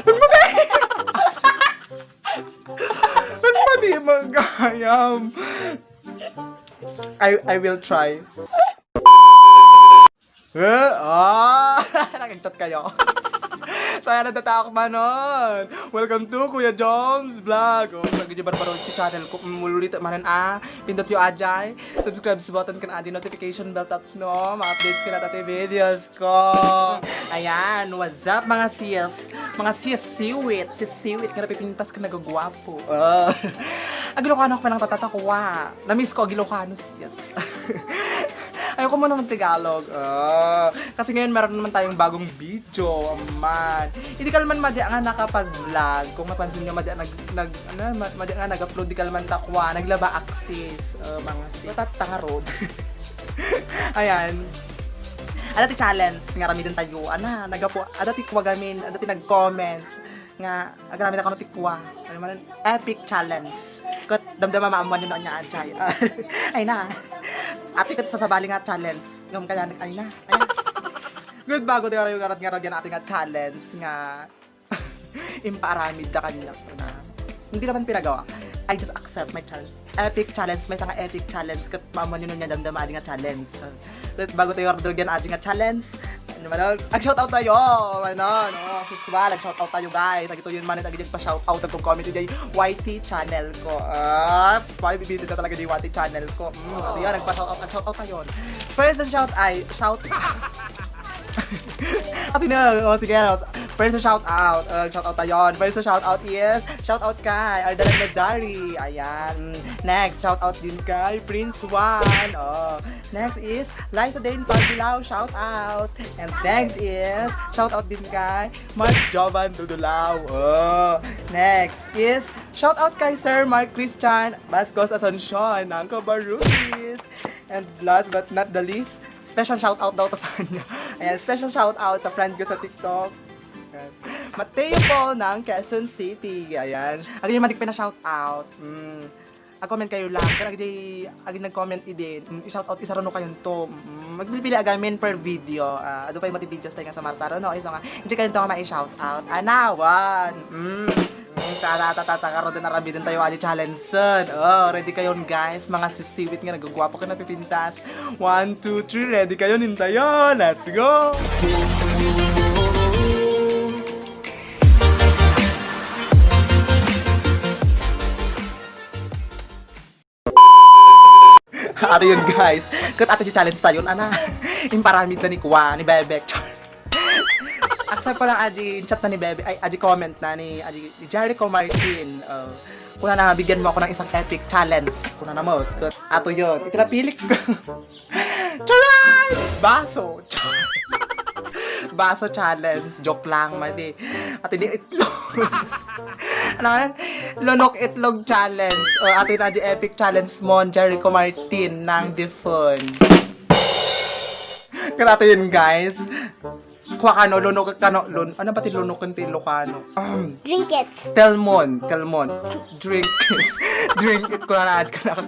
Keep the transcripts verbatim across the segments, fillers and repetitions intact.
Nagmadi! Nagmadi, magayam. I, I will try. Eh, ah! Nakagtat kayo. So, ayan, nagtatakmanon. Welcome to Kuya Joms Vlog. Oh, pag di barbaro ti channel ko, mm, ulit manen, ah. Pindot yo ajay. Subscribe button ken adi notification bell tapno ma-update kayo dati videos ko. Ayan, what's up, mga sis? Mga sis, siwit. Sis, siwit nga napipintas ken nagagwapo. Oh. Agilokano ak man tatakwa. Namiss ko Agilokano, sis. Ayoko muna mag-Tagalog. Ah, kasi ngayon meron naman tayong bagong video. Aman. Hindi ka naman madya nga nakapag-vlog. Kung mapansin nyo, madya nag, nag, ano, ma-, madya nga nag-upload, di ka naman takwa. Naglaba ak, sis. Ah, mga sis. Matatangarod. Ayan. Ada ti challenge nga aramiden tayo. Ana, nagapu-, ada ti kuwagamin, ada ti nag-comment nga agramin ako no ti kuwa. Ano man, epic challenge. Ket damdama maammoan no ania ajay. Ay na. Ati ket sasabali nga challenge. Ngem kaya, ay na. Ay na. Good bago tayo ngayon, ngayon, ngayon, ati nga challenge nga impaaramid da kaniak na hindi naman pinagawa. I just accept my challenge. Epic challenge, maysa nga epic challenge, ket maammoan no ania damdama adi nga challenge. Ket bago tayo ardulgan adi nga challenge, ano man, ag-shoutout tayo! Ano, no? Sus, wala, ag-shoutout tayo, guys. Ag ito yun man, ag-, ag-pa-shoutout, ag-comment iti Y T channel ko. Ah, wala, bibidyo na talaga di Y T channel ko. Mm, adi yan, nagpa-shoutout, ag-shoutout tayo. First na shout, ay, shout Ati na, oh, sige, ano, first shout out, uh, shout out tayo. First shout out is, shout out kay Ardalan Lazari. Ayan. Next, shout out din kay Prince Juan. Oh. Next is Liza Dane Pagbilao, shout out. And next is, shout out din kay Mark Jovan Dudulao. Oh. Next is, shout out kay Sir Mark Christian Bascos Asuncion ng Cabarrukis. And last but not the least, special shout out daw to sa kanya. Ayan, special shout out sa friend ko sa TikTok. Ayan. Mateo Paul ng Quezon City. Ayan. Ag-, yung matik pina-shout out. Mm. Ag-comment kayo lang. Pero ag-, ag-, nag-comment idin. Mm, i-shout out, isarano kayo to. Mm, magpipili agamin per video. Ah, adu pay mati videos tayo nga sa Marsaro, no? Iso nga, hindi kayo to nga mai-shout out. Anawan. Mm. Mm, tara, tara, tara, karon din aramiden tayo, adi challenge, son. Oh, ready kayon, guys? Mga sisiwit nga nagagwapo ka napipintas. One, two, three, ready kayo, nintayo. Let's go! Ato yun, guys. Ket ato yung challenge tayo, ana. Imparamid na ni Kwa, ni Bebek. Char. Accept ko lang, adi, chat na ni Bebe, ay, adi, comment na ni, adi, Jericho Martin. Uh, kuna na, bigyan mo ako ng isang epic challenge. Kuna na mo. Ket ato yun. Iti napili ko. Charan! Baso. Char. Baso challenge. Joke lang, mali. Ati di itlog. Ano nga? Lunok itlog challenge. O, ato yun, adi epic challenge mo, Jericho Martin ng Defon. Kanato yun, guys. Kuha kano, lunok kano, lun-, ano ba ti lunok ti Ilocano? Um, Drink it. Telmon, telmon. Drink. Drink it, kuna na, kana.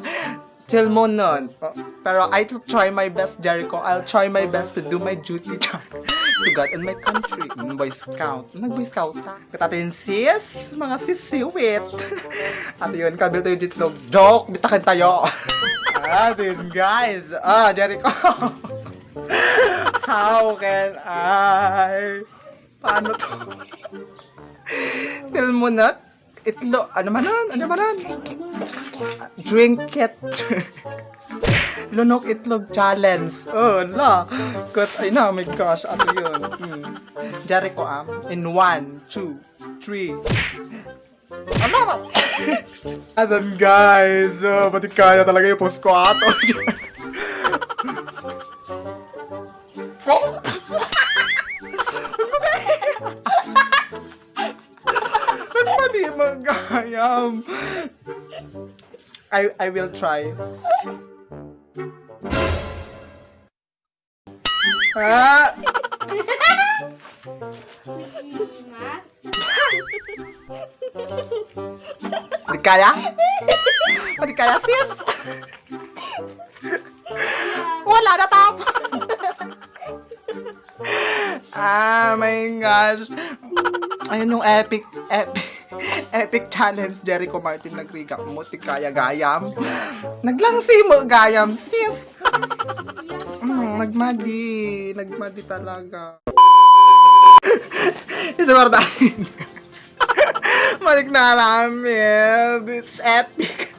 Telmon nun. Oh, pero I will try my best, Jericho. I'll try my best to do my duty, char, to God and my country. Mm, Boy Scout. Nag-Boy Scout ta. Katato yun, sis. Mga sisiwit. At yun, kabil tayo ditlog. Joke, bitakan tayo. Ah, din, guys. Ah, Jericho. How can I? Paano to? Telmon nut? Itlog. Ano man nun? Ano man nun? Drink it. Lunok itlog challenge. Oh, la. Ket, ay na, my gosh. Ano yun? Hmm. Jericho, ah. In one, two, three. Ano ba? Ayan, guys. Oh, pati kaya talaga yung post ko ato. Ba't pati magayam? I, I will try. Ah! Di kaya? Di kaya, sis? Wala na, tap. Ah, my gosh. Ayun yung epic, epic, epic challenge, Jericho Martin, nagrigat mo, ti kaya gayam. Naglangsi mo, gayam, sis. Mm, nagmadi. Nagmadi talaga. Isa pa tayo. Balik na namin. It's epic.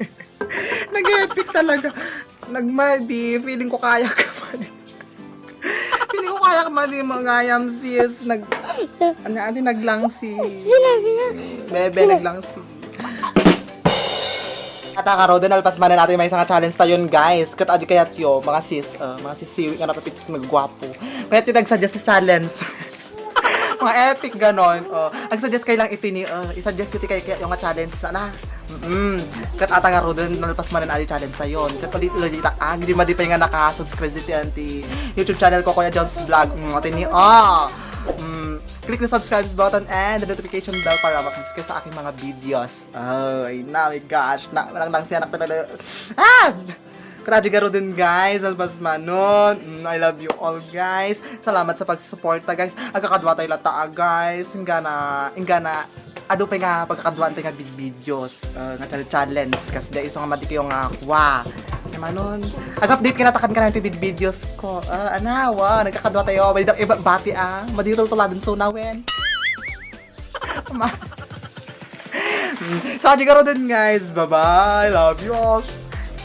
Nag-epic talaga. Nagmadi. Feeling ko kaya ka, madi. Feeling ko kaya ka, madi, magayam, sis. Nag-, ano, adi, naglangsi. Sinabi na. Bebe, naglangsi. At ang karoden, alpas manen ati may isang challenge tayon, guys. Ket adi kayatyo, mga sis, uh, mga sisiwi nga napapitis nga gwapo. Kayatyo nagsuggest ti challenge. Mga epic ganon. Oh, ang suggest kayo lang iti ni, uh, i-suggest iti kayo kaya yung nga challenge na na. Mm. Ket ata nga roden, nalpas manen adi challenge tayon. Ket ulit ulit ta, ah, hindi madipay nga naka-subscribe dito anti YouTube channel ko, Kuya John's Vlog. Mm, ati ni, ah. Mm, click the subscribe button and the notification bell para ma-update kayo sa aking mga videos. Ay, na, my gosh. Na, walang nang siya, nakatalaga. Ah! Grabe garo din, guys. Alpas manon. Mm, I love you all, guys. Salamat sa pagsuporta, guys. Agkakadwa tayo lata, ah, guys. Inggana, inggana. Adu pa nga pagkakadwa tayo nga big videos. Ah, nga chal-, challenge. Kasi da iso nga madi kayo nga, wa. Ay, manon. Ag-update ka na takan ka na yung big videos ko. Ah, ana, wa. Nagkakadwa tayo. May da-, iba, bati, ah. Madi tultuladin so na, wen. Ma-, Mm. So, adi garo din, guys. Bye-bye. Love you all.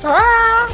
Ah!